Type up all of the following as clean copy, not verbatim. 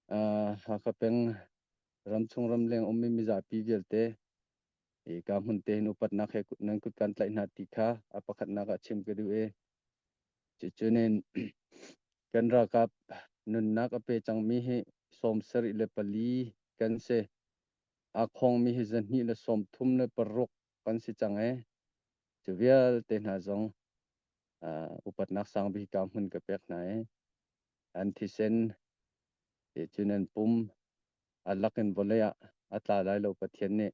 Hakha peng ramchung ramleng ummi mizapi vialte ka hmun te hin upatnak he nan kut kan tlaih hna ti kha a pakhatnak ah chim ka duh i cucunin kan ralkap nunnak a pe cangmi hi 74 kan si. Aa khongmi hi 236 kan si cang i cu vialte hna zong upatnak sangbik ka hmun ka pek hna i an thisen cu nan pum a lakin vawlei ah a tla lai lo. Pathian nih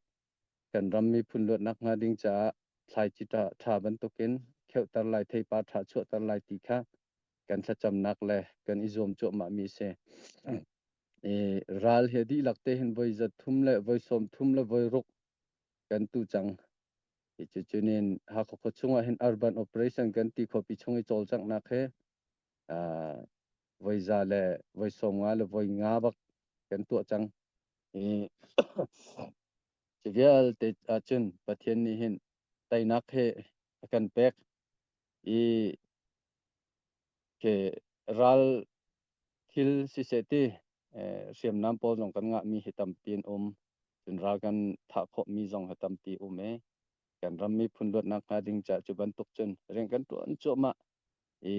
kan ram miphun luatnak hnga ding caah thlaici ṭha bantukin kheuhter lai, theipar ṭha chuahter lai ti kha kan thlacamnak le kan i zuam cuahmah mi a si. Ral hi dihlak te hin voi 300 le voi 30 le voi ruk kan tu cang. Cucunin Hakha khua chungah hin urban operation kan ti khuapi chung i cawlcanghnak he voi 100 le voi 50 le voi nga bak kan tuah cang. I cu vialte ahcun Pathian nih hin teinak he a kan pek i ke ral thil siseh ti hriamnam pawl zong kan ngahmi hi tampi an um. Cun ral kan thah khawhmi zong hi tampi um i kan ram miphun luatnak hnga ding caah cu bantuk cun rian kan ṭuan cuahmah i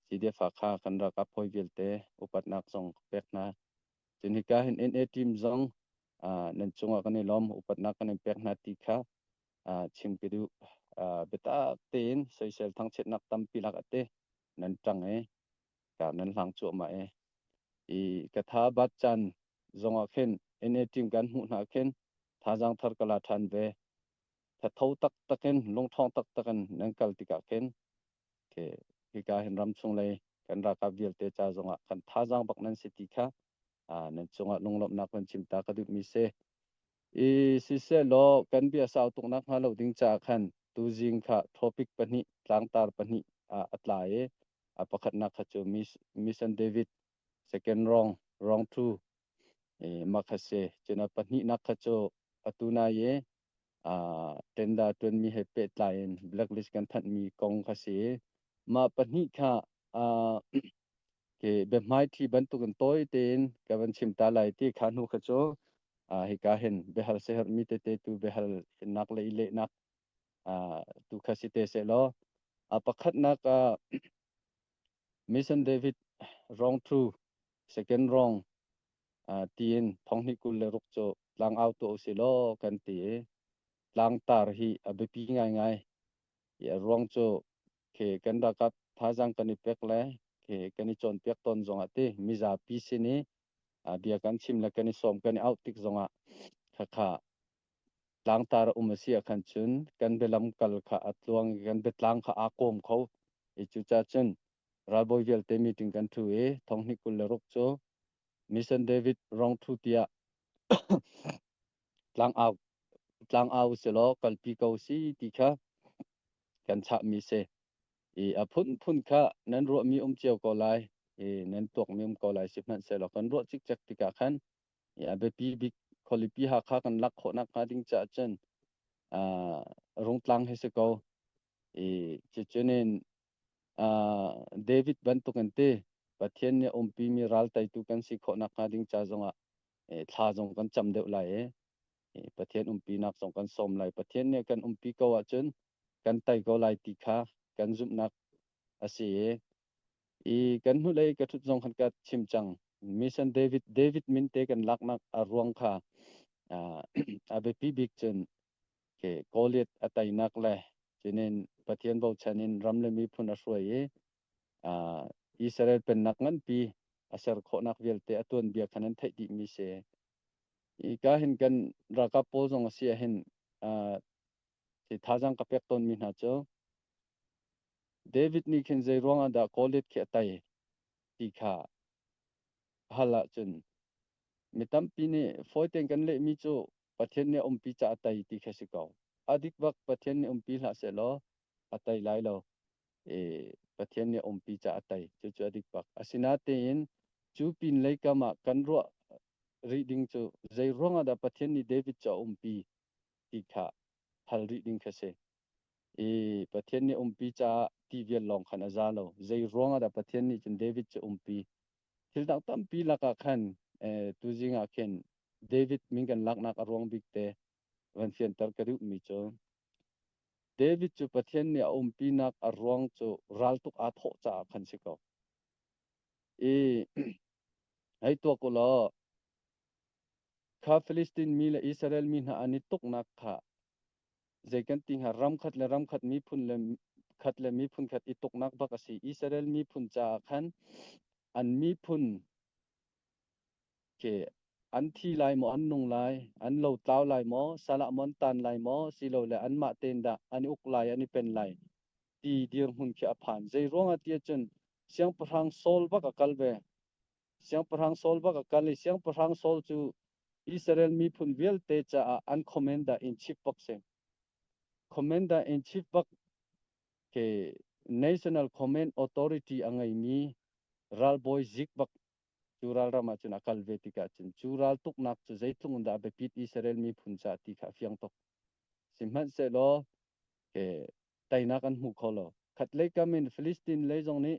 CDF Hakha kan ralkap hawi vialte upatnak zong ka pek hna. Cun hika hin NA team zong nan cungah kan i lawm, upatnak kan in pek hna ti kha chim ka duh. Biatak tein soisel thangchiatnak tampi lak ate nan ṭang i ka nan hlang cuahmah i i ka tha bat caan zongah khin NA team kan hmuh hna khin thazaang thar ka la ṭhan ve. Thatho taktak in lungṭhawng taktak in nan kal tikah khin ke hika hin ramchung lei kan ralkap vialte ca zongah kan thazaang bak nan si ti kha nan cungah lunglawmhnak van chim ta ka duhmi si. I siseh law kan bia sau tuk nak hnga lo ding caah khan tuzing kha topic pahnih tlangtar pahnih a tla i a pakhatnak kha cu Mission David second wrong wrong two mah kha si. Cun a pahnihnak kha cu atu nai i tender ṭuanmi he pehtlai in blacklist kan thanhmi kong kha si. Mah pahnih kha ke biahmaiṭhi bantukin tawi tein ka van chim ta lai ti kha hnu kha cu hika hin biahal siaherhmi tete tu biahal nak le i lehnak tu kha si te seh law a pakhatnak ah Mission David wrong true second wrong tiin 2026 cu tlangau tuah usih law kan ti i tlangtar hi a biapi ngaingai. I a ruang cu khi kan ralkap thazaang kan i pek le khi kan i cawnpiak tawn zongah ti mizapi sin i bia kan chim le kan i sawm kan i auh tik zongah khakha tlangtar a um a si ah khan cun kan bialam kal kha a tluang i kan biatlang kha aa kawm kho. I cucaah cun ralbawi vialte meeting kan ṭhu i 2026 cu Mission David rong ṭhu tiah tlangau tlangau silaw kalpi ko si ti kha kan chahmi si. I a phunphun kha nan ruahmi um cio ko lai i nan tuakmi um ko lai sihmanhsehlaw kan ruah cikcek tikah khan i a biapi bik khualipi Hakha kan lak khawhnak hnga ding caah cun Rungtlang hi si ko. I cucunin David bantukin ti Pathian nih a umpimi ral teitu kan si khawh nakhnga ding ca zongah thla zong kan cam deuh lai i Pathian umpinak zong kan sawm lai. Pathian nih kan umpi ko ahcun kan tei ko lai ti kha kan zumhnak a si i i kan hnulei ka ṭhut zong khan ka chim cang. Mission David David min te kan laknak a ruang kha a biapi bik cun ke Goliath a teinak le cinin Pathian bochan in ram le miphun a hruai i Israel pennak nganpi a ser khawhnak vialte a tuanbia khan an theih dihmi si. I ka hin kan ralkap pawl zong a si ah hin thazaang ka pek tawnmi hna cu David nih khin zei ruangah dah Goliath khi a tei ti kha hal ahcun mi tampi nih fawi tein kan lehmi cu Pathian nih a umpi caah a tei ti khi a si ko. A dik bak Pathian nih umpi hlah sehlaw a tei lai lo. I Pathian nih a umpi caah a tei. Cucu a dik bak. Asinain cu pin lei kam ah kan ruah rih ding cu zei ruangah dah Pathian nih David cu a umpi ti kha hal rih ding khi a si. I Pathian nih umpi caah ti vial lawng khan a za lo. Zei ruangah dah Pathian nih cun David cu umpi? Thil dang tampi lakah khan tuzing ah khin David min kan laknak a ruang bik te van fianter ka duhmi cu David cu Pathian nih a umpinak a ruang cu raltuk aa thawh caah khan si ko. I hei tuak u law kha Filistin mi le Israel mi hna an i tuknak kha zei kan ti hnga, ram khat le ram khat, miphun le khat le miphun khat i tuknak bak a si. Israel miphun caah khan an miphun ke an thi lai maw, an nung lai, an lo tlau lai maw, salah maw an tan lai maw, silole anmah tein dah an i uk lai, an i pen lai ti dirhmun khi a phan. Zei ruangah ti ahcun siangpahrang Saul bak a kal ve. Siangpahrang Saul bak a kal i siangpahrang Saul cu Israel miphun vialte caah an commander in chief bak si. Commander in chief bak ke National Command Authority a ngeimi ralbawi zik bak cu ralram ah cun a kal ve tikah cun cu ral tuknak cu zeitluk in dah a biapit Israel miphun caah ti kha a fiang tuk. Sihmanhsehlaw ke teinak an hmu kho lo. Khatlei kam in Philistine lei zong nih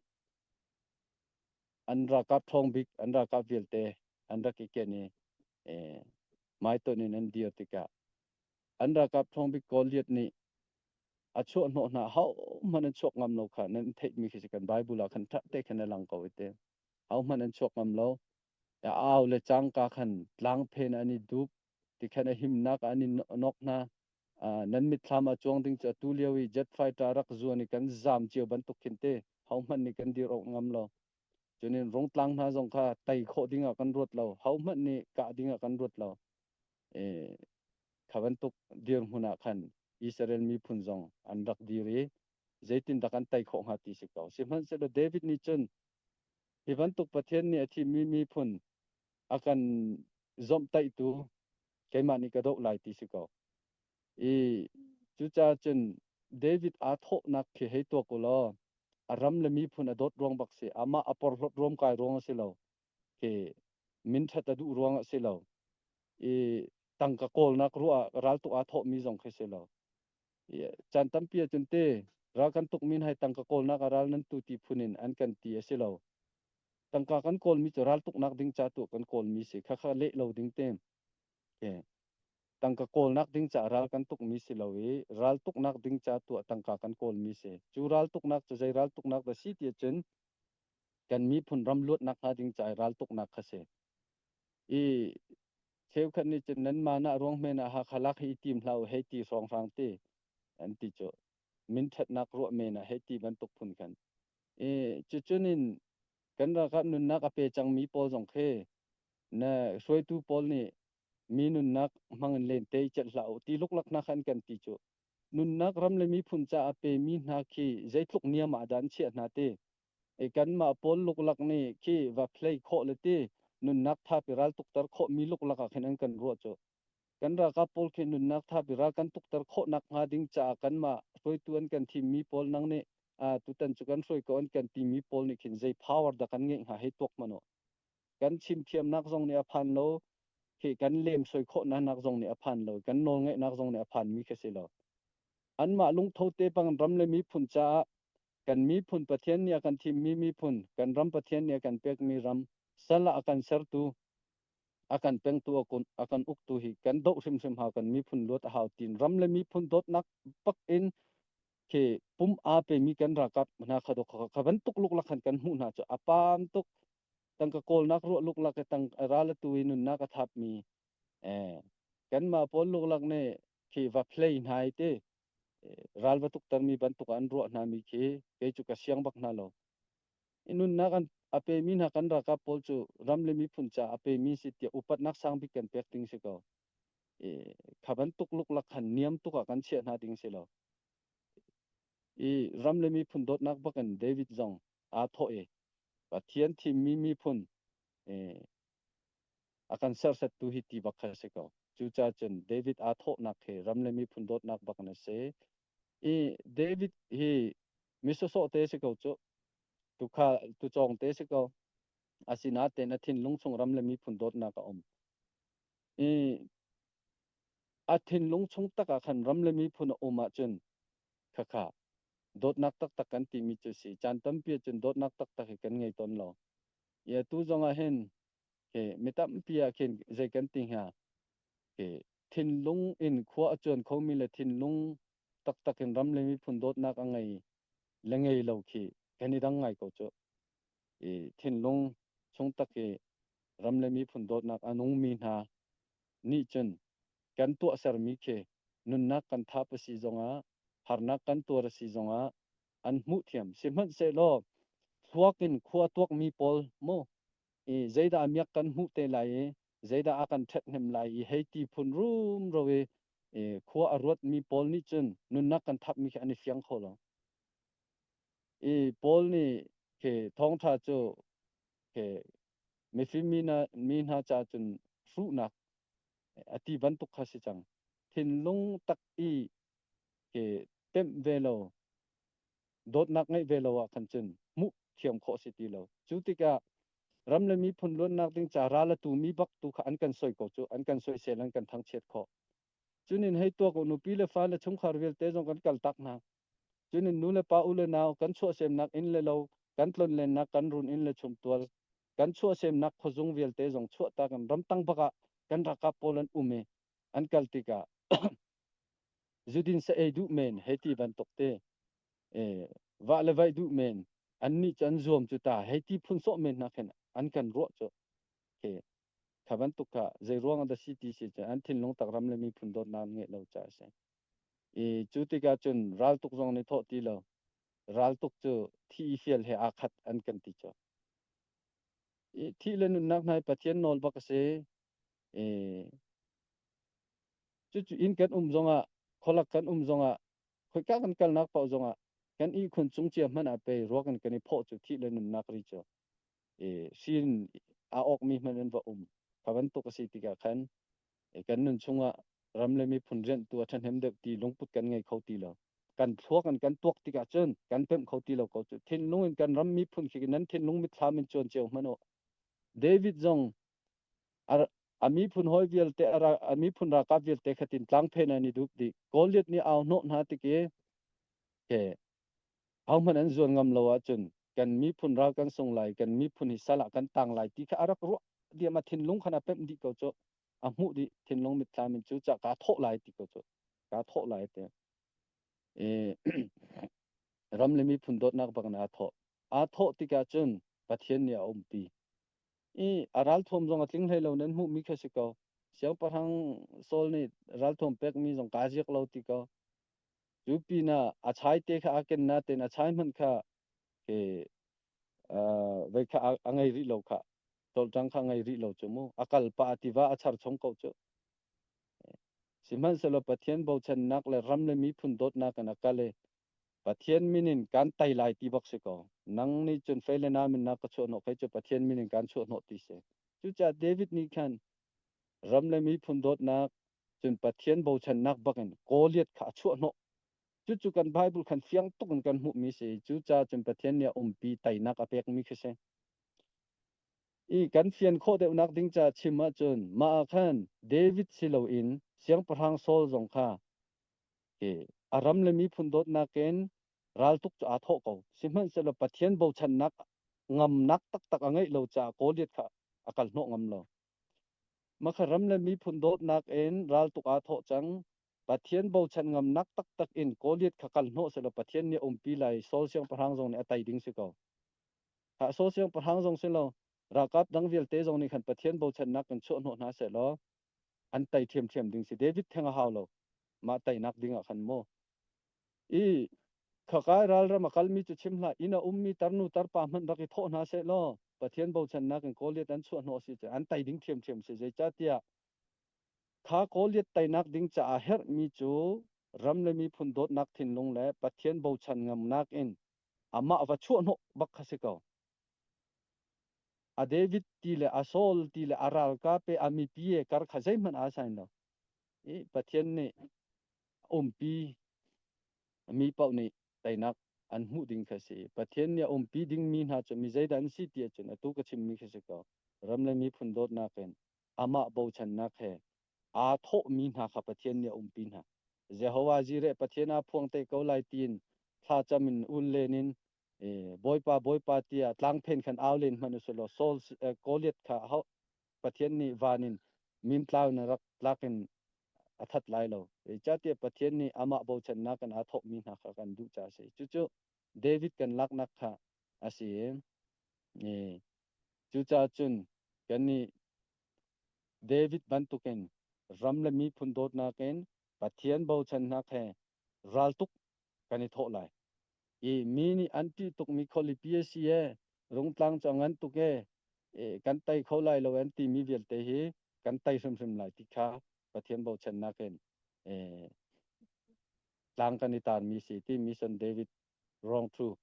an ralkap ṭhawng bik an ralkap vialte an rak i ken i hmaitonh in an dir tikah an ralkap ṭhawng bik Goliath nih a chuah hnawh hna. Hohmanh an chuak ngam lo kha nan theihmi khi si. Kan Bible ah khan ṭha te khan a lang ko i te hohmanh an chuak ngam lo. Au le cangka khan tlang phen an i dup ti khan a himnak an i nok hna. Nan mitthlam ah cuang ding cu atu lio i jet fighter rak zuan i kan zam cio bantuk khin te hohmanh nih kan dir awk ngam lo. Cunin rungtlang hna zong kha tei khawh ding ah kan ruat lo, hohmanh nih kah ding ah kan ruat lo. Kha bantuk dirhmun ah khan Israel miphun zong an rak dir i zeitindah kan tei khawh hnga ti si ko. Sihmanhsehlaw David nih cun hi bantuk Pathian nih a thimmi miphun a kan zomhtaihtu keimah nih ka doh lai ti si ko. I cucaah cun David aa thawhnak khi hei tuak u law a ram le miphun a dawt ruang bak si. Amah a porhlawt ruamkai ruang a si lo. Khi minṭhat a duh ruang a si lo. I tangka kawlnak ruah ah raltuk aa thawhmi zong khi si lo. Caan tampi ahcun te ral kan tuk min hai tangka kawlnak ah ral nan tu ti phun in an kan ti a si lo. Tangka kan kawlmi cu raltuknak ding ca tu kan kawlmi si. Khakha leh lo ding te. Tangka kawlnak ding ca ral kan tukmi si lo i raltuknak ding ca tuah tangka kan kawlmi si. Cu raltuknak cu zei raltuknak dah si ti ahcun kan miphun ram luatnak hnga ding ca i raltuknak kha si. I cheukhat nih cun nan mah nah ruang men ah Hakha lak hi i tim hlah u hei ti hrawnghrang ti an ti cu min ṭhatnak ruah men ah hei ti bantuk phun khan. I cucun in kan ralkap nunnak a pe cangmi pawl zong khi na hruaitu pawl nih mi nunnak hmang in lente i celh hlah u ti luklak hna kha an kan ti cu. Nunnak ram le miphun caah a pemi hna khi zeitluk niam ah dah an chiah hna ti. I kanmah pawl luklak nih khi va play khawh le ti nunnak thapi ral tukter khawh mi luklak ah khin an kan ruah cu. Kan ralkap pawl khi nunnak thapi ral kan tukter khawh nak hnga ding caah kanmah hruaitu an kan thimmi pawl, nang nih tutan cu kan hruai ko an kan timi pawl nih khin zei power dah kan ngeih hnga hei tuak hmanh u. Kan chimthiamnak zong nih a phan lo khi, kan lemsoi khawhnak zong nih a phan lo, kan nawlngeihnak zong nih a phan mi khi si lo. Anmah lungtho te bang ram le miphun caah, kan miphun Pathian nih a kan thimmi miphun, kan ram Pathian nih a kan pekmi ram, sal ah a kan sertu, a kan pengtu, a kan uktu hi kan doh hrimhrim hau, kan miphun luat a hau tin ram le miphun dawtnak bak in khi pum aa pemi kan ralkap hna kha kha bantuk luklak khan kan hmuh hna cu a pam tuk. Tangka kawlnak ruah luklak i tang ral atu i nunnak a thapmi kanmah pawl luklak nih khi va play hna i ti ral va tuktermi bantuk an ruah hna mi khi kei cu ka siang bak hna lo. I nunnak an a pemi hna kan ralkap pawl cu ram le miphun ca a pemi si tiah upatnak sang bik kan pek ding si ko. Kha bantuk luklak khan niam tuk ah kan chiah hna ding si lo. I ram le miphun dawtnak bak in David zong aa thawh i Pathian thimmi miphun a kan sersettu hi ti bak kha si ko. Cucaah cun David aa thawhnak hi ram le miphun dawtnak bak in a si. I David hi mi sawsawh te si ko cu. Tukha tucawng te si ko. Asinain a thinlung chung ram le miphun dawtnak a um. I a thinlung chung tak ah khan ram le miphun a um ahcun khakha dawtnak taktak kan timi cu si. Caan tampi ahcun dawtnak taktak hi kan ngei tawn lo. I atu zong ah hin ke mi tampi ah khin zei kan ti hnga, ke thinlung in khua a cuan khomi le thinlung taktak in ram le miphun dawtnak a ngei le ngei lo khi kan i dang ngai ko cu. I thinlung chung tak i ram le miphun dawtnak a nungmi hna nih cun kan tuahsermi khi nunnak kan thap a si zongah, harnak kan tuar a si zongah an hmuh thiam. Sihmanhsehlaw thluak in khua tuakmi pawl mu i zeidah miak kan hmuh te lai i zeidah a kan ṭhathnem lai i hei ti phun rumro i khua a ruatmi pawl nih cun nunnak kan thapmi khi an i fiang kho lo. I Paul nih khi thawngṭha cu khi mifim mi hna ca cun hruhnak a ti bantuk kha si cang. Thinlung tak i khi temh ve lo, dawtnak ngeih ve lo ah khan cun hmuh thiam khawh si ti lo. Cu tikah ram le miphun luatnak ding ca ral a tu mi bak tu kha an kan soi ko cu, an kan soisel, an kan thangchiat khawh. Cunin hei tuak u, nupi le fa le chungkhar vialte zong kan kal tak hna. Cunin nu le pa u le nau kan chuahsemnak inn le lo, kan tlonlennak kan run inn le chumtual, kan chuahsemnak khuazung vialte zong chuahtak in ramtang bak ah kan ralkap pawl an um i an kal tikah zudin sa ei duh men hei ti bantuk te, vah le vaih duh men, annih cu an zuam cu ta hei ti phun sawh men hna khin an kan ruah cu. Khi kha bantuk kha zei ruang ah dah si ti si cu an thinlung tak ram le miphun dawtnak an ngeih lo caah a si. I cu tikah cun raltuk zong nih thawh ti lo, raltuk cu thi i fial he aa khat an kan ti cu. I thih le nunnak hna hi Pathian nawl bak a si. I cucu inn kan um zongah, khualak kan um zongah, khoika kan kalnak paoh zongah kan ihkhun cung cia hmanh ah pei ruak in kan i phawh cu thih le nunnak ri cu. I sin aa awkmi hmanh an va um. Kha bantuk a si tikah khan kan nun chungah ram le miphun rianhtu a ṭhahnem deuh ti lungput kan ngei kho ti lo. Kan thluak in kan tuak tikah cun kan pemh kho ti lo ko cu. Thinlung in kan ram miphun khi nan thinlung mitthlam in cuan cio hmanh u. David zong a miphun hawi vialte, a miphun ralkap vialte khatin tlangphen an i dup dih. Goliath nih au hnawh hna tik i ke ahohmanh an zuan ngam lo ahcun kan miphun ral kan sung lai, kan miphun hi sal ah kan tang lai ti kha a rak ruah diam. A thinlung khan a pemh dih ko cu, a hmuh dih thinlung mitthlam in. Cu cah kaa thawh lai ti ko cu, kaa thawh lai te i ram le miphun dawtnak bak in aa thawh. Aa thawh tikah cun Pathian nih a umpi i a ralthuam zong a tling hlei lo, nan hmuhmi kha si ko. Siangpahrang Saul nih ralthuam pekmi zong kaa ziak lo ti ko. Cu pinah a chai te kha aa ken natein a chai hmanh kha ke vei kha a ngei rih lo kha, cawlcang kha ngei rih lo cu mu, a kal pah tiva a char chung ko cu. Sihmanhsehlaw Pathian bochannak le ram le miphun dawtnak in a kal i Pathian min in kan tai lai ti bak si ko. Nang nih cun fei le na min na ka chuah hnawh, kei cu Pathian min in kan chuah hnawh ti si. Cucaah David nih khan ram le miphun dawtnak cun Pathian bochannak bak in Goliath kha a chuah hnawh. Cucu kan Bible khan fiang tuk in kan hmuhmi si. Cucaah cun Pathian nih a umpi, teinak a pekmi khi si. I kan fian khawh deuhnak ding ca chim ahcun mah ah khan David si loin Siangpahrang Saul zong kha a ram le miphun dawtnak in raltuk cu aa thawh ko. Sihmanhsehlaw Pathian bochannak ngamnak taktak a ngeih lo caah Goliath kha a kal hnawh ngam lo. Mah ram le miphun dawtnak in raltuk aa thawh cang. Pathian bochan ngamnak taktak in Goliath kha kal hnawh sehlaw Pathian nih a umpi lai. Saul siangpahrang zong nih a tei ding si ko. Ha Saul siangpahrang zong si lo, ralkap dang vialte zong nih khan Pathian bochannak kan chuah hnawh hna sehlaw an tei ṭhiamṭhiam ding si. David theng a hau lo. Mah teinak ding ah khan mu. I khakai ralram a kalmi cu chim hlah, inn a ummi tarnu tarpa hmanh rak i thawh hna seh law Pathian bochannak in Goliath an chuah hnawh si cu an tei ding ṭhiamṭhiam si. Zeicahtiah kha Goliath teinak ding caah herhmi cu ram le miphun dawtnak thinlung le Pathian bochan ngamnak in amah va chuah hnawh bak kha si ko. A David ti le a Saul ti le a ralkap e a mipi e kar kha zeihmanh aa sain lo. I Pathian nih umpi mi paoh nih teinak an hmuh ding kha si. Pathian nih a umpi dingmi hna cu mi zeidah an si ti ahcun atu ka chimmi khi si ko. Ram le miphun dawtnak in amah bochannak he aa thawhmi hna kha Pathian nih a umpi hna. Jehovah Jireh Pathian aa phuang te ko lai tiin thlacam in ul len in Bawipa Bawipa tiah tlangphen khan au len hmanh usih law Saul Goliath kha Pathian nih van in mintlau na rak tlak in a that lai lo. Zeicahtiah Pathian nih amah bochannak in aa thawhmi hna kha kan duh caah a si. Cucu David kan laknak kha a si i cucaah cun kannih David bantukin ram le miphun dawtnak in Pathian bochannak he raltuk kan i thawh lai. I mi nih an ṭih tukmi khualipi a si ee, Rungtlang cu a ngan tuk ee, kan tei kho lai lo an timi vialte hi kan tei hrimhrim lai ti kha Pathian bochannak in tlang kan i tarmi si ti Mission David wrong true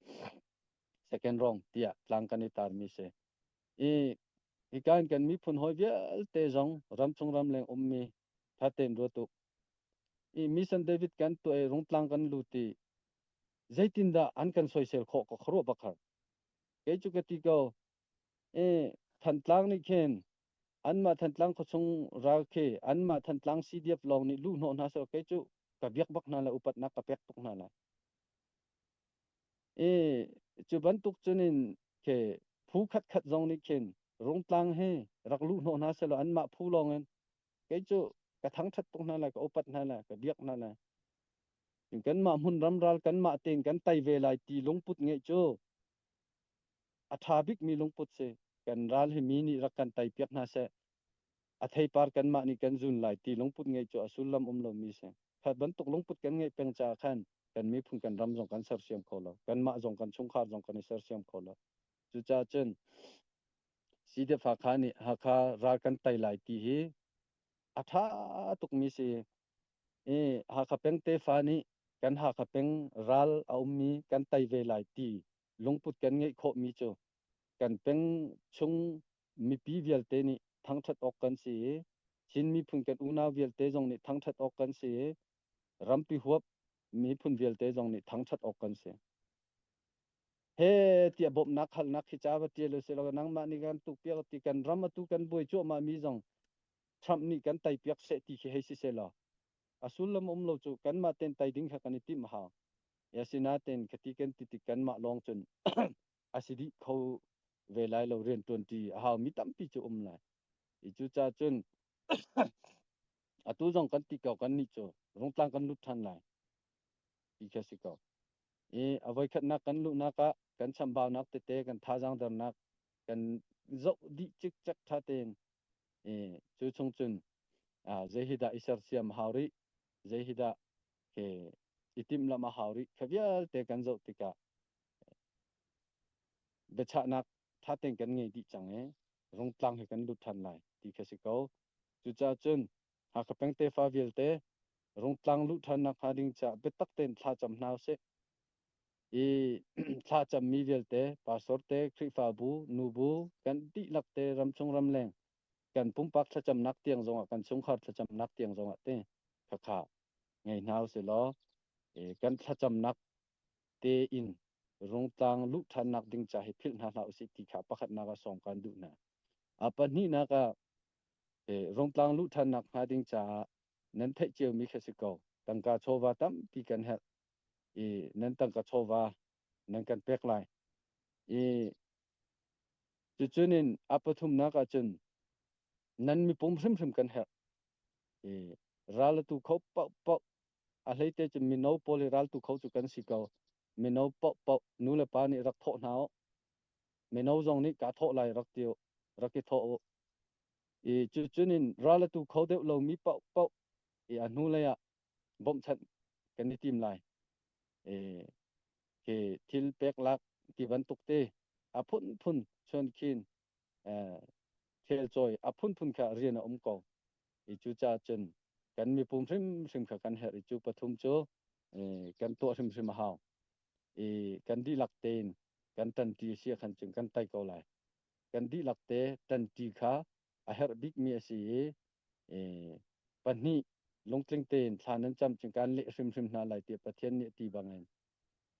second wrong tiah tlang kan i tarmi si. I hika in kan miphun hawi vialte zong ramchung ramleng ummi thatein ruat u. I Mission David kan tuah i Rungtlang kan lut i zeitindah an kan soisel khawh ka khuaruah bak har. Kei cu ka ti ko, e Thantlang nih khin anmah Thantlang khuachung ral khi anmah Thantlang CDF lawng nih luh hnawh hna seh kei cu ka biak bak hna lai upatnak ka pek tuk hna lai. E cu bantuk cunin ke phu khatkhat zong nih khin Rungtlang hi rak luh hnawh hna seh law anmah phu lawng in kei cu ka thangṭhat tuk hna lai ka upat hna lai ka biak hna lai. Kanmah hmunram ral kanmah tein kan tei ve lai ti lungput ngeih cu a ṭha bikmi lungput si. Kan ral hi mi nih rak kan teipiak hna seh. A theipar kanmah nih kan zun lai ti lungput ngeih cu a sullam um lomi si. Kha bantuk lungput kan ngeih peng caah khan kan miphun kan ram zong kan sersiam kho lo. Kanmah zong kan chungkhar zong kan i sersiam kho lo. Cucaah cun CDF Hakha nih Hakha ral kan tei lai ti hi a ṭha tukmi si. I Hakha peng tefa nih kan Hakha peng ral a ummi kan tei ve lai ti lungput kan ngeih khawhmi cu kan peng chung mipi vialte nih thangṭhat awk kan si i Chin miphun kan unau vialte zong nih thangṭhat awk kan si i rampi huap miphun vialte zong nih thangṭhat awk kan si. He tiah bawmhnak halnak khi ca va ṭial usih law nangmah nih kan tukpiak ti kan ram atu kan buai cuahmah mi zong Trump nih kan teipiak seh ti khi hei si seh law a sullam um lo cu kanmah ten tei ding kha kan i timh hau. Asinain khati kan ti tik kanmah lawng cun a si dih kho ve lai lo rian ṭuanṭi a hau mi tampi cu um lai. I cucaah cun atu zong kan ti ko kan nih cu Rungtlang kan lut ṭhan lai ti khi a si ko. I a voikhatnak kan luhnak ah kan chambaunak tete kan thazaang dernak kan zoh dih cikcek ṭha tein i cu chung cun zei hi dah i sersiam a hau rih zei hi dah ke i timhlamh a hau rih kha vialte kan zoh tikah biachahnak ṭha tein kan ngei dih cang i Rungtlang hi kan lut ṭhan lai ti kha si ko. Cucaah cun Hakha peng tefa vialte Rungtlang luh ṭhannak hnga ding caah biatak tein thlacam hna usih. I thlacammi vialte pastor te, Khrihfabu, nubu kan dihlak te ramchung ramleng kan pumpak thlacamnak tiang zongah kan chungkhar thlacamnak tiang zongah te khakha ngei hna usih law kan thlacamnak tein Rungtlang luh ṭhannak ding ca hi philh hna hlah usih ti kha pakhatnak ah sawm kan duh hna. A pahnihnak ah Rungtlang luh ṭhannak hnga ding caah nan theih ciomi kha si ko. Tangka chawva tampi kan herh i nan tangka chawva nan kan pek lai. I cucun in a pathumnak ah cun nan mipum hrimhrim kan herh. I ral a tu kho paohpaoh a hleite cun mino pawl hi raltu kho cu kan si ko. Mino paohpaoh nu le pa nih rak thawh hna u. Mino zong nih kaa thawh lai rak ti u, rak i thawh u. I cucun in ral a tu kho deuh lomi paohpaoh i a hnulei ah bawmhchanh kan i tim lai. I khi thil pek lak ti bantuk te a phunphun chuan khin thil cawi a phunphun kha rian a um ko. I cucaah cun kan mipum hrimhrim kha kan herh i cu pathum cu kan tuah hrimhrim a hau. I kan dihlak tein kan ṭanṭi a si ahkhan cun kan tei ko lai. Kan dihlak te ṭanṭi kha a herh bikmi a si i pahnih lungtling tein thla nan cam cun kan leh hrimhrim hna lai tiah Pathian nih a ti bangin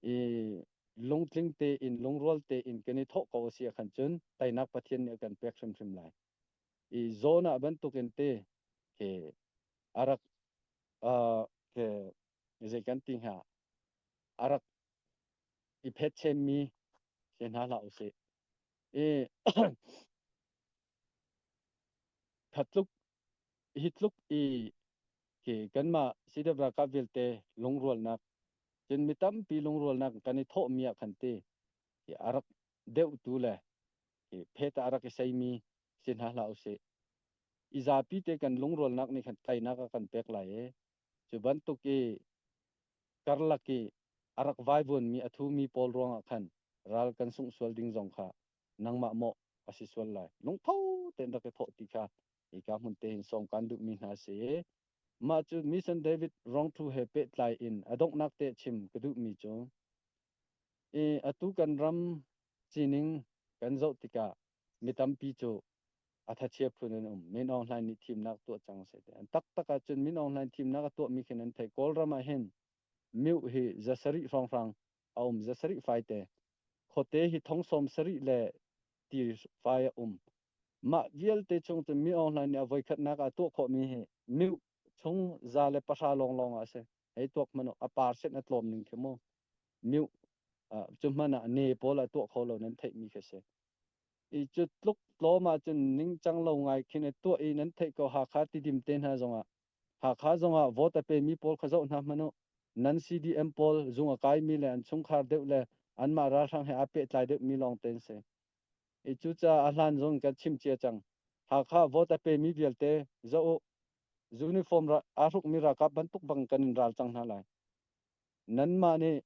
i lungtling tein lungrual tein kan i thawh ko a si ahkhan cun teinak Pathian nih a kan pek hrimhrim lai. I Jonah bantukin te ke a rak ke zei kan ti hnga a rak i phetchemmi Si hna hlah usih. I khatluk hi tluk i khi kanmah CDF ralkap vialte lungrualnak cun mi tampi lungrualnak kan i thawhmi ah khan ti hi a rak deuhtu le hi phet ah a rak i seimi si hna hlah usih. I zapi te kan lungrualnak nih khan teinak a kan pek lai i cu bantuk i karlak i a rak vaivuanmi a thumi pawl ruangah khan ral kan sungh sual ding zong kha nangmah mawh a si sual lai. Lungtho tein rak i thawh ti kha hika hmun te hin sawm kan duhmi hna si. Mah cu Mission David Rongthu he pehtlai in a donghnak te chim ka duhmi cu i atu kan ram sining kan zoh tikah mi tampi cu a thachia phun an um. Min Aung Hlaing nih thimnak tuah cang seh ti. An taktak ahcun Min Aung Hlaing thimnak a tuahmi khin an theih. Kawlram ah hin mioh hi 700 hrawnghrang a um, 700 faite. Khuate hi thong 70 le ti fai a um. Mah vialte chung cun Min Aung Hlaing nih a voikhatnak ah tuah khawhmi hi mioh chung 110 lawnglawng ah a si. Hei tuak hmanh a percent a tlawm ning khi mu. Mioh cu hmanh ah ne pawl ah tuah kho lo nan theihmi khi si. I cu tluk tlawm ahcun ningcang lo ngai khin a tuah i nan theih ko. Hakha Tidim te hna zongah, Hakha zongah vote a pemi pawl kha zoh hna hmanh u. Nan CDM pawl zung a kaimi le an chungkhar deuh le anmah ralhrang he aa pehtlai deuhmi lawng te an si. I cucaah a hlan zong kan chim cia cang. Hakha vote a pemi vialte zoh u. Uniform aa hrukmi ralkap bantuk bang kan in ral cang hna lai. Nanmah nih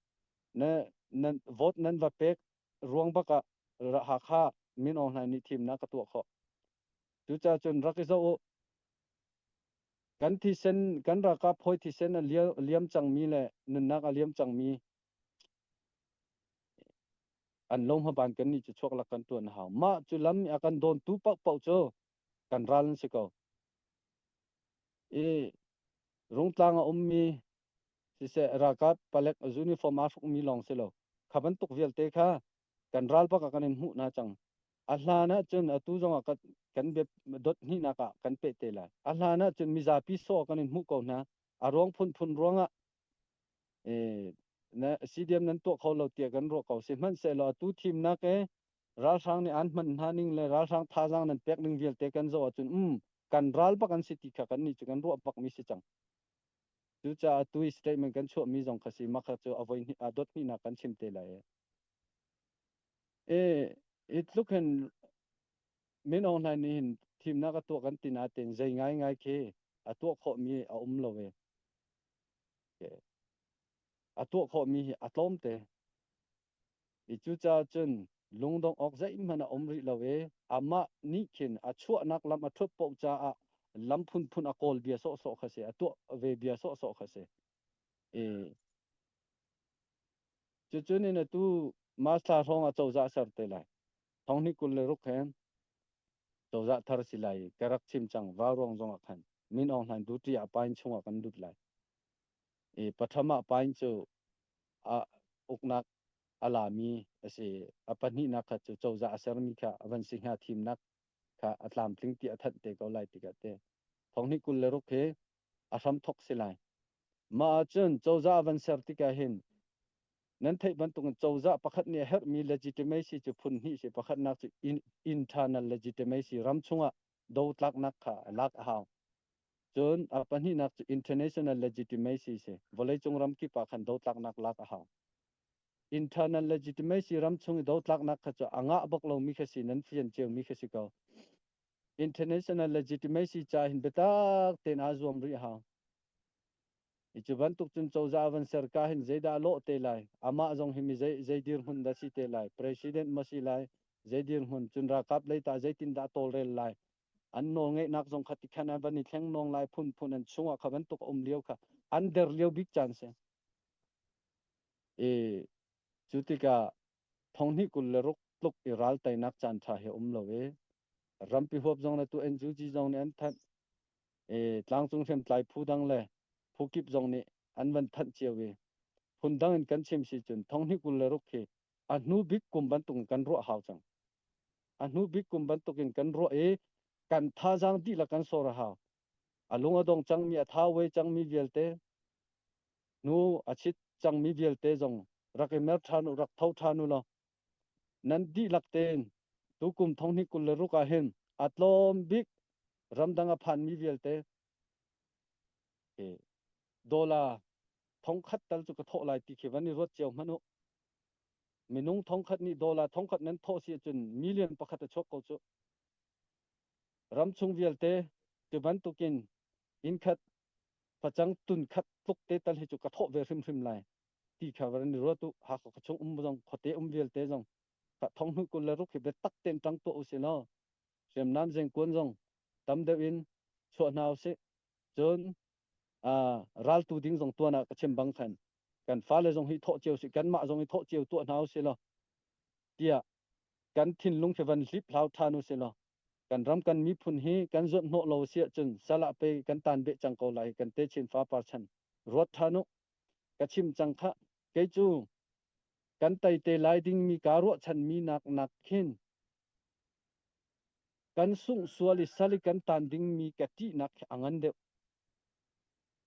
na nan vote nan va pek ruang bak ah Hakha Min Aung Hlaing nih thimnak ka tuah khawh. Cucaah cun rak i zoh u. Kan thisen, kan ralkap hawi thisen a liam cangmi le nunnak a liam cangmi an lo hmaban kan nih cu chuak lak kan tuan a hau. Mah cu lam a kan dawntu paohpaoh cu kan ral an si ko. I Rungtlang a ummi siseh ralkap palek uniform aa hrukmi lawng si lo. Kha bantuk vialte kha kan ral bak ah kan in hmuh hna cang. A hlan ahcun atu zongah kan bia dot hnihnak ah kan peh te lai. A hlan ahcun mizapi sawh kan in hmuh ko hna. A ruang phunphun ruangah na CDM nan tuah kho lo tiah kan ruah ko. Sihmanhsehlaw atu thimnak e ralhrang nih an hman hna ning le ralhrang thazaang nan pek ning vialte kan zoh ahcun kan ral bak an si ti kha kan nih cu kan ruah bak mi si cang. Cucaah tu i statement kan chuahmi zong kha si mah kha cu a voi a dot hnihnak kan chim te lai. E i tluk hin Min Aung Hlaing nih hin thimnak a tuah kan ti nain zei ngaingai khi a tuah khawhmi a um lo ve. A tuah khawhmi hi a tlawm te. I cucaah cun lungdongh awk zeihmanh a um rih lo i amah nih khin a chuahnak lam a ṭhut paoh caah lam phunphun a kawl bia sawhsawh kha si, a tuah ve bia sawhsawh kha si. I cucun in atu March thla hrawng ah cozah a ser te lai. Thong 26 he cozah thar si lai i ka rak chim cang vauruang zong ah khan Min Aung Hlaing duty ah pine chungah kan lut lai. I pathum ah pine cu a uknak a lami a si. A pahnihnak kha cu cozah a sermi kha a van si hnga, thimnak kha a tlamtling ti a thanh te ko lai tikah te thong 26 hi a hram thok si lai. Mah ahcun cozah a van ser tikah hin nan theih bantukin cozah pakhat nih a herhmi legitimacy cu phun hnih si. Pakhatnak cu internal legitimacy, ram chungah dotlaknak kha a lak a hau. Cun a pahnihnak cu international legitimacy si. Vawleicung ram kip ah khan dotlaknak lak a hau. Internal legitimacy, ram chung i dotlaknak kha cu a ngah bak lomi kha si, nan fian ciomi kha si ko. International legitimacy ca hin biatak tein aa zuam rih a hau. I cu bantuk cun cozah van ser ka hin zeidah a lawh te lai? Amah zong hi mi zei, zei dirhmun dah si te lai? President ma si lai? Zei dirhmun? Cun ralkap lei tah zeitindah tawlrel lai? An nawlngeihnak zong kha tikhan an van i thleng nawng lai, phunphun an chungah kha bantuk a um lio kha an der lio bik caan si. I cu tikah 2026 tluk i ral teinak caan ṭha hi um lo i rampi huap zong le tu NUG zong nih an thanh i tlangcung hriamtlai phu dang le phu kip zong nih an van thanh cio i phun dang in kan chim si cun 2026 hi a hnu bik kum bantuk in kan ruah hau cang. A hnu bik kum bantuk in kan ruah i kan thazaang dihlak kan sor a hau. A lung a dong cangmi, a thau ve cangmi vialte, hnu a chit cangmi vialte zong rak i mer ṭhan u, rak tho ṭhan u law. Nan dihlak tein tukum thonghnih 26 ah hin a tlawm bik ramdang a phanmi vialte dollar thongkhat tal cu ka thawh lai ti khi van i ruat cio hmanh u. Minung thongkhat nih dollar thongkhat nan thawh si ahcun million pakhat a chuak ko cu. Ramchung vialte cu bantukin inn khat facang tun khat tluk te tal hi cu ka thawh ve hrimhrim lai ti kha van i ruat u. Hakha khuachung um zong khuate um vialte zong thong hnu 26 hi biatak tein ṭang tuah usih law hriamnam zengkuan zong tam deuh in chuah hna usih. Cun raltu ding zong tuan ah ka chim bang khan kan fale zong hi thawh cio si, kanmah zong hi thawh cio tuah hna usih law tiah kan thinlung khi van hlip hlau ṭhan usih law kan ram kan miphun hi kan zuanh hnawh lo si ahcun sal ah pei kan tan beh cang ko lai. Kan techin fapar chan ruat ṭhan u. Ka chim cang khah, kei cu kan tei te lai dingmi kaa ruahchanmi nak nak khin kan sungh sual i sal i kan tan dingmi ka ṭihnak khi a ngan deuh.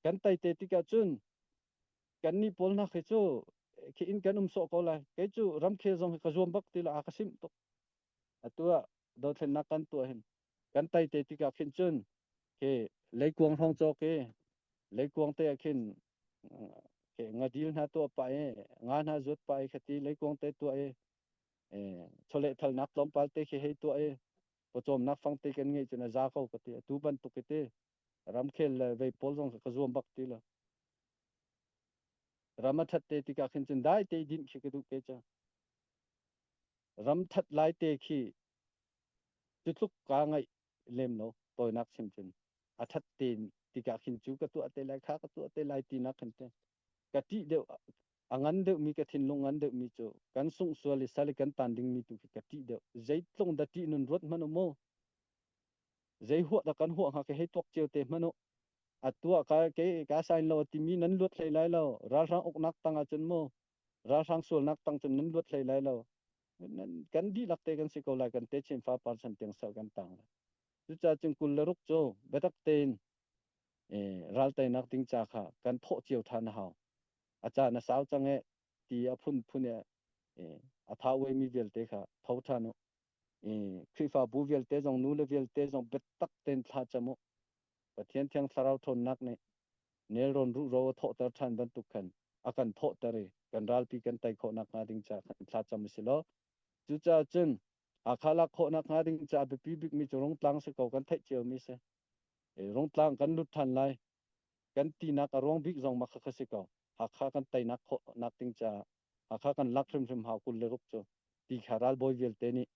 Kan tei te tikah cun kannih pawl hna khi cu khi in kan um sawh ko lai. Kei cu ramkhel zong hi ka zuam bak ti lo, a ka simh tuk. Atu ah dothlennak kan tuah hin kan tei te tikah khin cun khi leikuang hrawng cawk i leikuang te ah khin khi ngadil hna tuah pah i nga hna zuat pah i khati leikuang te tuah i chawlehthalnak tlawmpal te khi hei tuah i pawcawmnak fang te kan ngeih cun a za ko ka ti. Atu bantuk i ti ramkhel le vei pawl zong ka zuam bak ti lo. Ram a ṭhat te tikah khin cun dai te dinh khi ka duh ke ca. Ram ṭhat lai te khi cu tluk kaa ngaih lem lo. Tawinak chim cun a ṭhat te tikah khin cu ka tuah te lai, kha ka tuah te lai tinak khin te ka ṭih deuh. A ngan deuhmi, ka thinlung ngan deuhmi cu kan sungh sual i sal i kan tan dingmi tu khi ka ṭih deuh. Zeitlung dah ṭih nun ruat hmanh u mu. Zei huah dah kan huah hnga ka hei tuak cio te hmanh u. A tuah ka ke ka sign lo timi nan luat hlei lai lo. Ralhrang uknak tang ahcun mu, ralhrang sualnak tang cun nan luat hlei lai lo. Kan dihlak te kan si ko lai, kan techin fapar chan tiang sal kan tang lai. Cucaah cun 26 cu biatak tein ral teinak ding ca kha kan thawh cio ṭhan a hau. A caan a sau cang e ti a phunphun e a tha uaimi vialte kha tho ṭhan u. Khrihfabu vialte zong, nu le vialte zong biatak tein thla cam u. Pathian Thiang Thlarau ṭhawnnak nih nelrawn ruhro a thawhter ṭhan bantuk khan a kan thawhter i kan ralpi kan tei khawh nakhnga ding caah khan thla cam u si law, cucaah cun Hakha lak khawh nakhnga ding caah biapi bikmi cu Rungtlang si ko, kan theih ciomi si. Rungtlang kan lut ṭhan lai kan tinak a ruang bik zong mah kha si ko. Hakha kan teinak khawh nak ding caah Hakha kan lak hrimhrim hau 26 cu ti kha ralbawi vialte nih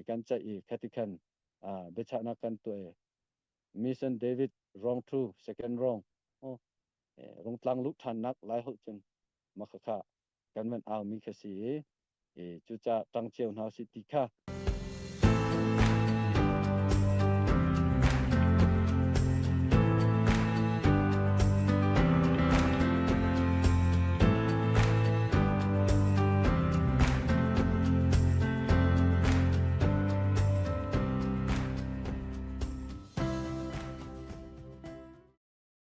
kan ceih i khati khan biachahnak kan tuah i Mission David wrong two second wrong Rungtlang luh ṭhannak lai holh cun mah kha kan van aumi kha si i cucaah ṭang cio hna usih ti kha.